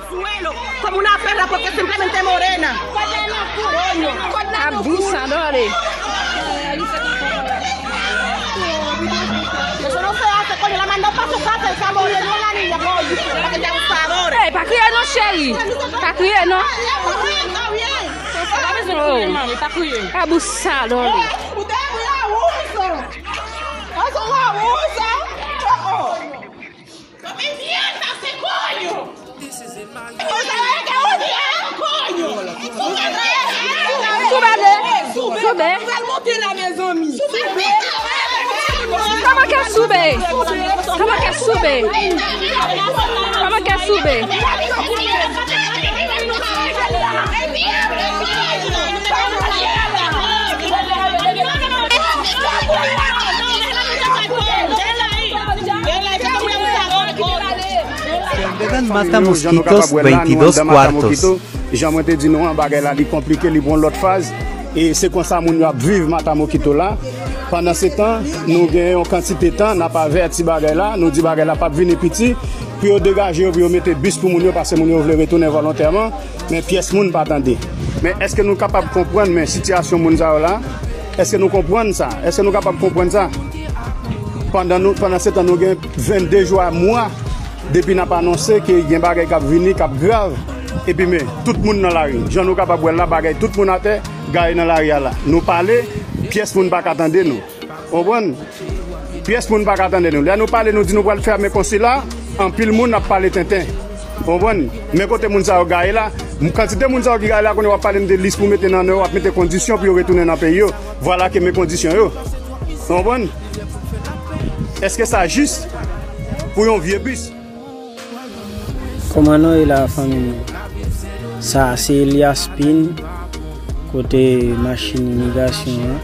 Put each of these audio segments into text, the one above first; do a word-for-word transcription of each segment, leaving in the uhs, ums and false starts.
Suelo, como una perra, porque simplemente morena. Coño. Abusadores. Eso no se hace, coño, la mandó pa su casa esa morena, una niña, coño, para que te abusadores. Ey, pa kriye non, cheri. Pa kriye non. Oh. Abusadores. Ustedes muy abuso. Eso es un abuso. Oh, oh. Mezanmi, coño! Sube, sube. Kòman ke sube? Kòman ke sube? Kòman ke sube? Jan nou kapab wè la, nou anndan Matamokito. Jan mwen te di nou an, bagay la li konplike, li pran lòt faz. E se konsa moun yo ap viv Matamokito la. Pandansetan, nou gen yon kantite tan n ap avèti bagay la, nou di bagay la p ap vini piti, pou yo degaje yo, pou yo mete bis pou moun yo, paske moun yo vle retounen volontèman. Men pyès moun pa tande. Men èske nou kapab konprann men sitiyasyon moun sa yo la? Èske nou konprann sa? Èske nou kapab konprann sa? Pandan nou, pandansetan, nou gen vennde jou a mwa depi n ap anonse ke gen bagay k ap vini, k ap grav. Epi men, tout moun nan lari. Jan nou kapab wè l la, bagay, tout moun atè, gaye nan lari a la. Nou pale, pyès moun pa ka tande nou. Konprann? Pyès moun pa ka tande nou. Lè nou pale, nou di nou pral fèmen konsila, anpil moun ap pale tenten. Konprann? Men kote moun sa yo gaye la, m-, kantite moun sa yo ki gaye la, kounye a w ap pale m de lis pou mete nan non yo, w ap mete kondisyon pou yo retounen nan peyi yo. Vwala ke men kondisyon yo. Konprann? Èske sa jis pou yon vye bis? Kòman nou ye la, fanmi nou? Sa a se Elias Pin, kote machin imigrasyon an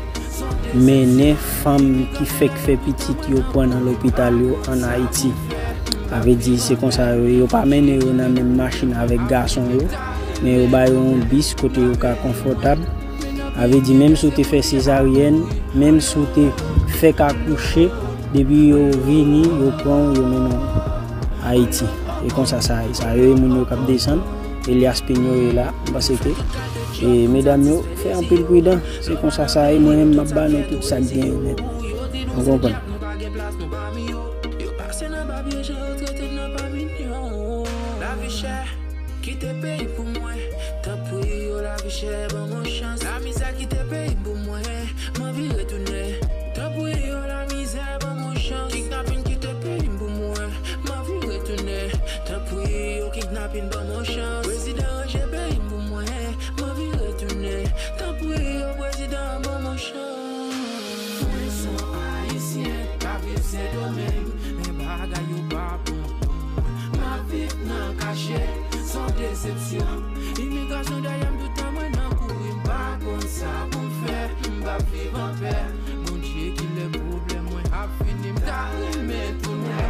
mennen fanm ki fèk fè pitit yo pran nan lopital yo ann Ayiti. Sa vle di, se konsa yo ye. Yo pa mennen yo nan menm machin avèk gason yo, men yo ba yo yon bis kote yo ka konfòtab. Sa vle di, menm si w te fè sezaryèn, menm si w te fèk akouche, depi yo vini, yo pran w, yo mennen w Ayiti. E konsa sa ye. Sa yo ye moun yo k ap desann. Elias Pin yo ye la. M panse ke, e, medam yo, fè anpil pridan. Se konsa sa ye. Mwen menm, m ap ba nou tout sa k gen yo nèt. Nou konprann? Kite peyi pou mwen, tanpri yo, lavi chè, ban mwen chans. Lamizè kite peyi m pou mwen, m anvi retounen. Tanpri yo, lamizè, ban mwen chans. Kidnapin kite peyi m pou mwen, m anvi retounen. Tanpri yo, kidnapin, ban mwen chans. Prezidan, ranje peyi m pou mwen, m anvi retounen. Tanpri yo, prezidan, ban mwen chans. Mwen se yon Ayisyen, k ap viv Sendomeng, men bagay yo pa bon. M ap viv nan kachèt, se yon desepsyon. Imigrasyon dèyè m toutan, mwen nan kouri, m pa konn sa pou m fè, m p ap viv anpè. Bondye, kilè pwoblèm mwen ap fini, m ta renmen tounen.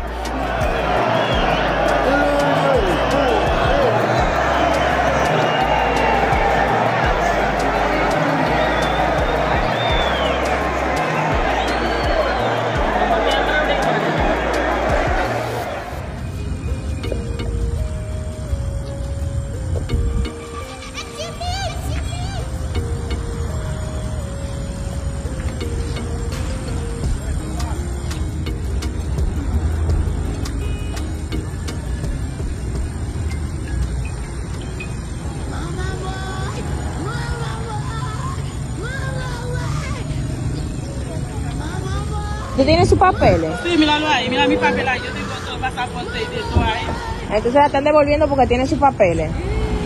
¿Tú tienes sus papeles? Sí, míralo ahí, mira mi papel ahí, yo tengo todo el pasaporte y de todo ahí. Entonces la están devolviendo porque tiene sus papeles.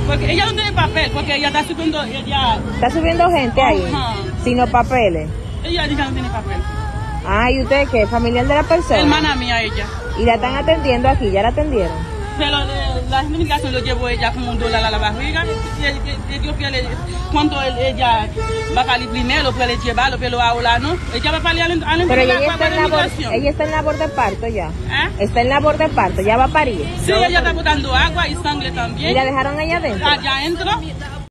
Porque ella no tiene papel, porque ella está subiendo, ella... Está subiendo gente ahí, ajá, sin los papeles. Ella dice que no tiene papel. Ah, ¿y usted qué? ¿Familiar de la persona? Hermana mía ella. Y la están atendiendo aquí, ya la atendieron. Pero, eh, la gente de migración lo llevó ella con un dolor a la barriga. Y, y, y ellos que le, cuando él, ella va para el primero, pero le llevaron, pero ahora no. Ella va para allá. Pero ella ya está en labor, ella está en labor de parto ya. ¿Ah? Está en labor de parto, ya va a parir. Sí, ella está botando agua y sangre también. ¿Y la dejaron allá adentro? Allá adentro.